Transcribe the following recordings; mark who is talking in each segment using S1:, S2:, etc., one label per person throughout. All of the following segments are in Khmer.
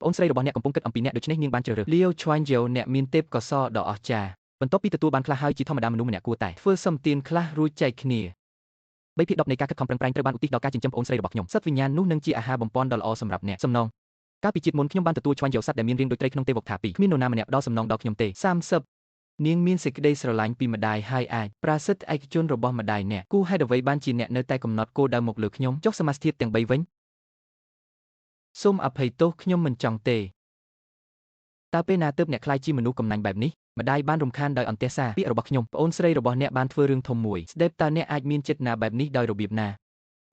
S1: ប្អូនស្រីរបស់អ្នកកំពុងគិតអំពីអ្នកដូច្នេះនាងបានជ្រើសរើសលាវឆ្វាញ់យោអ្នកមានទេពកោសល្យដ៏អស្ចារ្យបន្ទាប់ពីទទួលបានខ្លះហើយជាធម្មតាមនុស្សម្នាក់គួរតែធ្វើសម្ទានខ្លះរួចចែកគ្នា3ភាគ10នៃការខិតខំប្រឹងប្រែងត្រូវបានឧទ្ទិសដល់ការចិញ្ចឹមប្អូនស្រីរបស់ខ្ញុំសត្វវិញ្ញាណនោះនឹងជាអាហារបំពន់ដ៏ល្អសម្រាប់អ្នកសំណងកាលពីជាតិមុនខ្ញុំបានទទួលឆ្វាញ់យោសត្វដែលមានរាងដូចត្រីក្នុងទេវកថា2គ្មាននរណាម្នាក់ផ្ដល់សំណងដល់ខ្ញុំទេ30នាងមានសេចក្តីស្រឡាញ់ពីម្ដាយហើយអាចប្រាសិទ្ធឯកជនរបស់ម្ដាយអ្នកគូហេតុអ្វីបានជាអ្នកនៅតែកំណត់គោលដៅមកលើខ្ញុំចុះសមាសធាតុទាំង3វិញសូមអភ័យទោសខ្ញុំមិនចង់ទេតើពេលណាទើបអ្នកក្លាយជាមនុស្សកំណាញ់បែបនេះម្ដាយបានរំខានដោយអន្ទះសារពាក្យរបស់ខ្ញុំប្អូនស្រីរបស់អ្នកបានធ្វើរឿងធំមួយស្ដេបតើអ្នកអាចមានចិត្តណាបែបនេះដោយរបៀបណា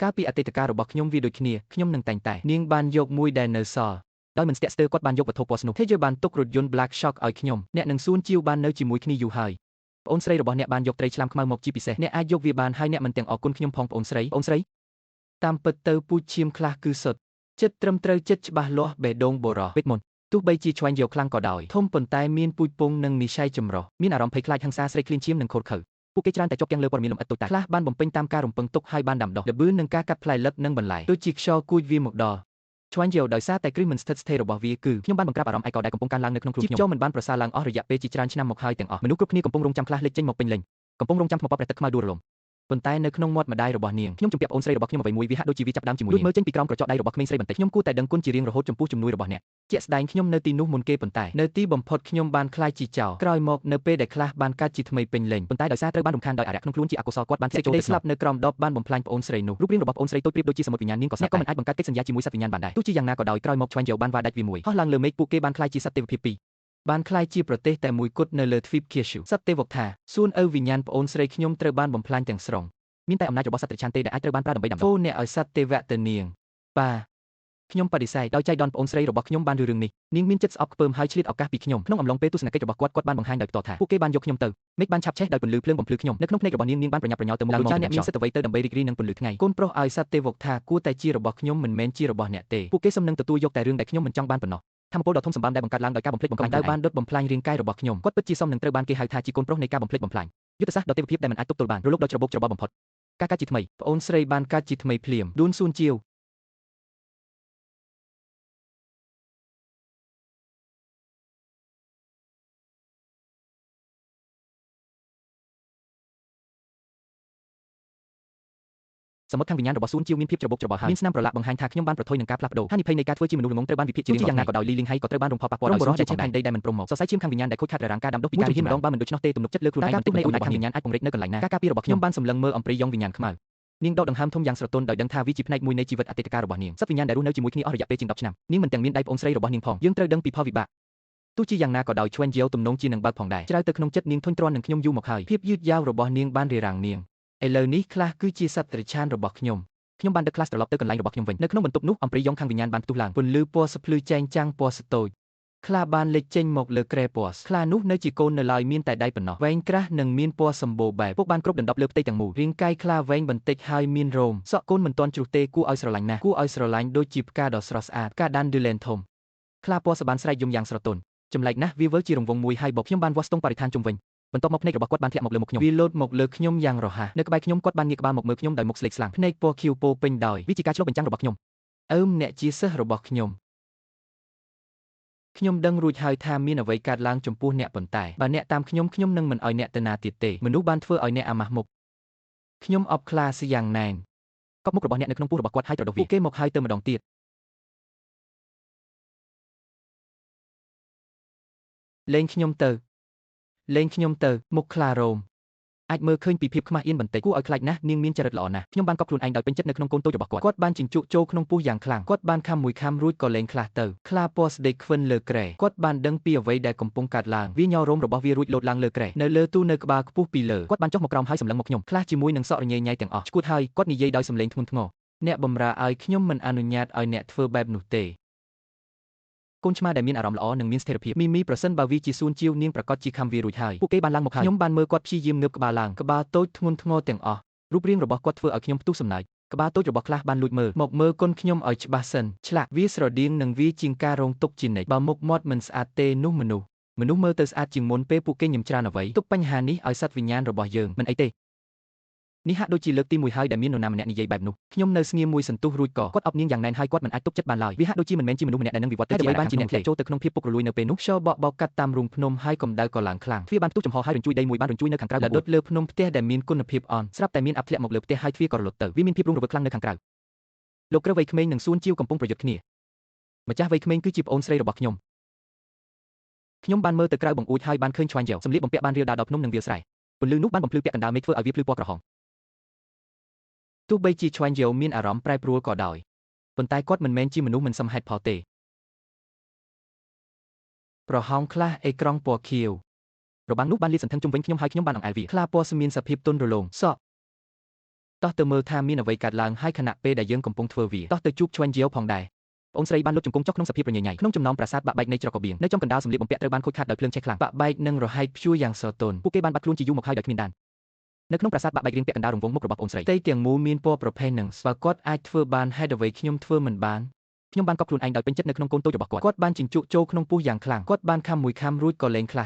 S1: កាលពីអតីតកាលរបស់ខ្ញុំវាដូចគ្នាខ្ញុំនឹងតែងតែនាងបានយកមួយដែលនៅសល់ដោយមិនស្ទាក់ស្ទើរគាត់បានយកវត្ថុពណ៌ស្នុកទេយបានទុករថយន្ត Black Shock ឲ្យខ្ញុំអ្នកនឹងសួនជាវបាននៅជាមួយគ្នាយូរហើយប្អូនស្រីរបស់អ្នកបានយកត្រីឆ្លាមខ្មៅមកជាពិសេសអ្នកអាចយកវាបានហើយអ្នកមិនទាំងអរគុណខ្ញុំផងប្អូនស្រីប្អូនស្រីតាមពិតទៅពូជឈាមខ្លះគឺសុទ្ធចិត្តត្រឹមត្រូវចិត្តច្បាស់លាស់បេះដូងបុរសវេទមន្តទោះបីជាឆ្វាញ់យកខ្លាំងក៏ដោយធំប៉ុន្តែមានពូជពងនិងនិស័យចម្រុះមានអារម្មណ៍ភ័យខ្លាចហិង្សាស្រីឃ្លានឈាមនិងខូចខើពួកគេច្រើនតែជាប់គាំងលើព័ត៌មានលម្អិតតូចតាចខ្លះបានបំពេញតាមការរំពឹងទុកហើយបានដាំដុះល្បឿននឹងការកាត់ផ្លែលឹកនិងបន្លែដូចជាខ្យល់គួចវាមកដល់ឆ្វាញ់យកដោយសារតែគ្រឹះមិនស្ថិតស្ថេររបស់វាគឺខ្ញុំបានបង្ក្រាបអារម្មណ៍ឯកោដែលកំពុងកើនឡើងនៅក្នុងខ្លួនខ្ញុំជីពចូលមិនបានប្រសើរឡើងអស់រយៈពេលជាច្រើនឆ្នាំមកហើយទាំងអស់មនុស្សគ្រប់គ្នាកំពុងរងចាំខ្លះលេចចេញមកពេញលេញកំពុងរងចាំថ្មប៉ព្រះទឹកខ្មៅដួលរលំប៉ុន្តែនៅក្នុងមាត់ម្ដាយរបស់នាងខ្ញុំជំពាក់ប្អូនស្រីរបស់ខ្ញុំអ្វីមួយវាហាក់ដូចជាវាចាប់ផ្ដើមជាមួយនាងមើលចេញពីក្រោមក្រចកដៃរបស់ក្មេងស្រីបន្តិចខ្ញុំគួរតែដឹងគុណជារៀងរហូតចំពោះជំនួយរបស់អ្នកជាក់ស្ដែងខ្ញុំនៅទីនោះមុនគេប៉ុន្តែនៅទីបំផុតខ្ញុំបានក្លាយជាចោរក្រោយមកនៅពេលដែលខ្លះបានកើតជាថ្មីពេញលេញប៉ុន្តែដោយសារត្រូវបានរំខានដោយអារក្សក្នុងខ្លួនជាអកុសលគាត់បានធ្លាក់ចូលទៅស្លាប់នៅក្រោមដបបានបំផ្លាញប្អូនស្រីនោះរូបរាងរបស់ប្អូនស្រីតូចប្រៀបដូចជាសមុទ្រវិញ្ញាណនាងក៏ស្លាប់ក៏មិនអាចបង្កើតកិច្ចសន្យាជាមួយសត្វវិញ្ញាណបានដែរទោះជាយ៉ាងណាក៏ដោយក្រោយមកឆ្វាញ់យោបានវ៉ាដាច់វាមួយហោះឡើងលើមេឃពួកគេបានក្លាយជាសត្វទេវភាពពីរបានក្លាយជាប្រទេសតែមួយគត់នៅលើទ្វីបឃៀស៊ូសត្វទេវកថាសួនឪវិញ្ញាណប្អូនស្រីខ្ញុំត្រូវបានបំផ្លាញទាំងស្រុងមានតែអំណាចរបស់សត្វត្រឆានទេដែលអាចត្រូវបានប្រើដើម្បីដាំដុះអ្នកឲ្យសត្វទេវៈទៅនាងបាខ្ញុំបដិសេធដោយចៃដន្យប្អូនស្រីរបស់ខ្ញុំបានរឿងនេះនាងមានចិត្តស្អប់ខ្ពើមហើយឆ្លៀតឱកាសពីខ្ញុំក្នុងអំឡុងពេលទស្សនកិច្ចរបស់គាត់គាត់បានបង្ហាញដោយផ្ទាល់ថាពួកគេបានយកខ្ញុំទៅមេឃបានឆាប់ឆេះដោយពន្លឺភ្លើងបំភ្លឺខ្ញុំនៅក្នុងភ្នែករបស់នាងនាងបានប្រញាប់ប្រញាល់ទៅមុខឡើងមកអ្នកមានសិទ្ធិអ្វីទៅដើម្បីរីករាយនឹងពន្លឺថ្ងៃកូនប្រុសឲ្យសត្វទេវកថាគួរតែជារបស់ខ្ញុំមិនមែនជារបស់អ្នកទេពួកគេសុំនឹងទទួលយកតែរឿងដែលខ្ញុំមិនចង់បានប៉ុណ្ណោះធម្មពលដ៏ធំសម្បើមដែលបង្កើតឡើងដោយការបំផ្លិចបំផ្លាញបានដុតបំផ្លាញរាងកាយរបស់ខ្ញុំគាត់ពិតជាសមនឹងត្រូវបានគេហៅថាជាកូនប្រុសនៃការបំផ្លិចបំផ្លាញយុទ្ធសាស្ត្រដ៏ទេវភាពដែលមិនអាចទប់ទល់បានរលកដ៏ច្របូកច្របល់បំផុតការកើតជាថ្មីប្អូនស្រីបានកើតជាថ្មីភ្លាមឌួនសួនជាវសមុទ្រខាងវិញ្ញាណរបស់សួនជាវមានភាពច្របូកច្របល់ហើយមានស្នាមប្រឡាក់បង្ហាញថាខ្ញុំបានប្រថុយនឹងការផ្លាស់ប្ដូរហានិភ័យនៃការធ្វើជាមនុស្សល្ងង់ត្រូវបានវិភាគជារៀងរាល់យ៉ាងណាក៏ដោយលីលីងហៃក៏ត្រូវបានរំផប៉ះពាល់ដោយសួនជាវផងដែរដីដែលមិនព្រមមកសរសៃឈាមខាងវិញ្ញាណដែលខូចខាតររាំងការដាំដុះពីការជំហានម្ដងបើមិនដូច្នោះទេទំនុកចិត្តលើខ្លួនឯងបន្តិចនៃអំណាចខាងវិញ្ញាណអាចពង្រីកនៅកន្លែងណាការការពាររបស់ខ្ញុំបានសម្លឹងមើលអំពីយ៉ងវិញ្ញាណខ្មៅនាងដកដង្ហើមធំយ៉ាងស្រទន់ដោយដឹងថាវាជាផ្នែកមួយនៃជីវិតអតីតកាលរបស់នាងសត្វវិញ្ញាណដែលរស់នៅជាមួយគ្នាអស់រយៈពេលជាង10ឆ្នាំនាងមិនទាំងមានដៃប្អូនស្រីរបស់នាងផងយើងត្រូវដឹងពីផលវិបាកទោះជាយ៉ាងណាក៏ដោយឆ្វេងយាវទំនងជានឹងបើកផងដែរជ្រៅទៅក្នុងចិត្តនាងធុញទ្រាន់នឹងខ្ញុំយូរមកហើយភាពយឺតយ៉ាវរបស់នាងបានរារាំងនាងឥឡូវនេះខ្លះគឺជាសត្វត្រឆានរបស់ខ្ញុំខ្ញុំបានដឹកខ្លះត្រឡប់ទៅកន្លែងរបស់ខ្ញុំវិញនៅក្នុងបន្ទប់នោះអំព្រីយ៉ងខាងវិញ្ញាណបានផ្ទុះឡើងពន្លឺពណ៌ស្ភ្លឺចែងចាំងពណ៌ស្តូចខ្លាបានលេចចេញមកលើក្រែពណ៌ខ្លានោះនៅជាកូននៅឡើយមានតែដៃប៉ុណ្ណោះវែងក្រាស់និងមានពណ៌សម្បូរបែបពួកបានគ្រប់ដណ្ដប់លើផ្ទៃទាំងមូលរាងកាយខ្លាវែងបន្តិចហើយមានរោមសក់កូនមិនទាន់ជ្រុះទេគួរឲ្យស្រឡាញ់ណាស់គួរឲ្យស្រឡាញ់ដូចជាផ្កាដ៏ស្រស់ស្អាតផ្កាដានឌឺឡែនធំខ្លាពណ៌សបានស្រែកយំយ៉ាងស្រទន់ចម្លែកណាស់វាវិលជារង្វង់មួយហើយបកខ្ញុំបានវាស់ស្ទង់បរិស្ថានជុំវិញបន្ទាប់មកភ្នែករបស់គាត់បានធ្លាក់មកលើមុខខ្ញុំវាលោតមកលើខ្ញុំយ៉ាងរហ័សនៅក្បែរខ្ញុំគាត់បានងាកក្បាលមកមើលខ្ញុំដោយមុខស្លេកស្លាំងភ្នែកពណ៌ខៀវពោពេញដោយវាជាការឆ្លុះបញ្ចាំងរបស់ខ្ញុំអើមអ្នកជាសិស្សរបស់ខ្ញុំខ្ញុំដឹងរួចហើយថាមានអ្វីកើតឡើងចំពោះអ្នកប៉ុន្តែបើអ្នកតាមខ្ញុំខ្ញុំនឹងមិនឲ្យអ្នកទៅណាទៀតទេមនុស្សបានធ្វើឲ្យអ្នកអាម៉ាស់មុខខ្ញុំអបខ្លាស្យ៉ាងណែនកប់មុខរបស់អ្នកនៅក្នុងពោះរបស់គាត់ហើយត្រដុសវាពួកគេមកហើយទៅម្ដងទៀតលែងខ្ញុំទៅលែងខ្ញុំទៅមុខខ្លារោមអាចមើលឃើញពីភាពខ្មាស់អៀនបន្តិចគួរឲ្យខ្លាចណាស់នាងមានចរិតល្អណាស់ខ្ញុំបានកប់ខ្លួនឯងដោយពេញចិត្តនៅក្នុងកូនតូចរបស់គាត់គាត់បានជញ្ជក់ចូលក្នុងពោះយ៉ាងខ្លាំងគាត់បានខំមួយខំរួចក៏លែងខ្លះទៅខ្លាពណ៌ស្ដេកខ្វិនលើក្រែគាត់បានដឹងពីអ្វីដែលកំពុងកើតឡើងវាញ័ររោមរបស់វារួចលោតឡើងលើក្រែនៅលើទូនៅក្បាលខ្ពស់ពីលើគាត់បានចុះមកក្រោមហើយសម្លឹងមកខ្ញុំខ្លះជាមួយនឹងសក់រញ៉េញ៉ៃទាំងអស់ឈួតហើយគាត់និយាយដោយសំឡេងធ្ងន់ធ្ងរអ្នកបម្រើឲ្យខ្ញុំមិនអនុញ្ញាតឲ្យអ្នកធ្វើបែបនោះទេកូនឆ្មាដែលមានអារម្មណ៍ល្អនិងមានស្ថិរភាពមីមីប្រសិនបើវាជាសួនជាវនាងប្រកាសជាខំវារួចហើយពួកគេបានឡើងមកហើយខ្ញុំបានមើលគាត់ព្យាយាមងើបក្បាលឡើងក្បាលតូចធ្ងន់ធ្ងរទាំងអស់រូបរាងរបស់គាត់ធ្វើឲ្យខ្ញុំផ្ទុះសំណើចក្បាលតូចរបស់ខ្លះបានលួចមើលមកមើលគុនខ្ញុំឲ្យច្បាស់សិនឆ្លាក់វាស្រដៀងនឹងវាជាងការរងទុកជានិច្ចបើមុខមាត់មិនស្អាតទេនោះមនុស្សមើលទៅស្អាតជាងមុនពេលពួកគេញឹមច្រើនអ្វីទុកបញ្ហានេះឲ្យសត្វវិញ្ញាណរបស់យើងមិនអីទេ នេះហាក់ដូចជាលើកទីមួយហើយដែលមាននរណាម្នាក់និយាយបែបនោះខ្ញុំនៅស្ងៀមមួយសន្ទុះរួចក៏គាត់អបនាងយ៉ាងណែនហើយគាត់មិនអាចទុកចិត្តបានឡើយវាហាក់ដូចជាមិនមែនជាមនុស្សម្នាក់ដែលនឹងវិវត្តទៅជាបានជាអ្នកធ្លាក់ចូលទៅក្នុងភាពពុករលួយនៅពេលនោះខ្យល់បក់បោកកាត់តាមរូងភ្នំហើយកម្ដៅក៏ឡើងខ្លាំងទ្វារបានផ្ទុះចំហហើយរញ្ជួយដីមួយបានរញ្ជួយនៅខាងក្រៅដុតលើភ្នំផ្ទះដែលមានគុណភាពអន់ស្រាប់តែមានអាប់ធ្លាក់មកលើផ្ទះហើយទ្វារក៏រលត់ទៅវាមានភាពរស់រវើកខ្លាំងនៅខាងក្រៅលោកគ្រូវ័យក្មេងនិងសួនជាវកំពុងប្រយុទ្ធគ្នាម្ចាស់វ័យក្មេងគឺជាប្អូនស្រីរបស់ខ្ញុំខ្ញុំបានមើលទៅក្រៅបង្អួចហើយបានឃើញឆ្វាញ់យ៉ែវសម្លៀកបំពាក់បានរាលដាលដល់ភ្នំនិងវាលស្រែពន្លឺនោះបានបំភ្លឺពាក់កណ្ដាលមេឃធ្វើឲ្យវាភ្លឺពណ៌ក្រហមទោះបីជាឆ្វាញ់យ៉ែវមានអារម្មណ៍ប្រែប្រួលក៏ដោយប៉ុន្តែគាត់មិនមែនជាមនុស្សមិនសមហេតុផលទេប្រហោងខ្លះអេក្រង់ពណ៌ខៀវរបាំងនោះបានលាតសន្ធឹងជុំវិញខ្ញុំហើយខ្ញុំបានអង្អែលវាខ្លាពណ៌ស្មានសភាពទន់រលោងសក់តោះទៅមើលថាមានអ្វីកើតឡើងហើយខណៈពេលដែលយើងកំពុងធ្វើវាតោះទៅជួបឆ្វាញ់យ៉ែវផងដែរប្អូនស្រីបានលុតជង្គង់ចុះក្នុងសភាពរញ៉េញ៉ៃក្នុងចំណោមប្រាសាទបាក់បែកនៃច្រករបៀងនៅចំកណ្ដាលសម្លៀកបំពាក់ត្រូវបានខូចខាតដោយភ្លើងឆេះខ្លាំងបាក់បែកនិងរហែកព្យួរយ៉ាងស្រទន់ពួកគេបានបាត់ខ្លួនជាយូរមកហើយដោយគ្មានដាននៅក្នុងប្រាសាទបាក់បែករាងពាក់កណ្ដាលរង្វង់មុខរបស់ប្អូនស្រីផ្ទៃទាំងមូលមានពណ៌ប្រផេះនិងស្វាគាត់អាចធ្វើបានហេតុអ្វីខ្ញុំធ្វើមិនបានខ្ញុំបានកប់ខ្លួនឯងដោយពេញចិត្តនៅក្នុងកូនតូចរបស់គាត់គាត់បានជញ្ជក់ចូលក្នុងពោះយ៉ាងខ្លាំងគាត់បានខំមួយខំរួចក៏លែងខ្លះ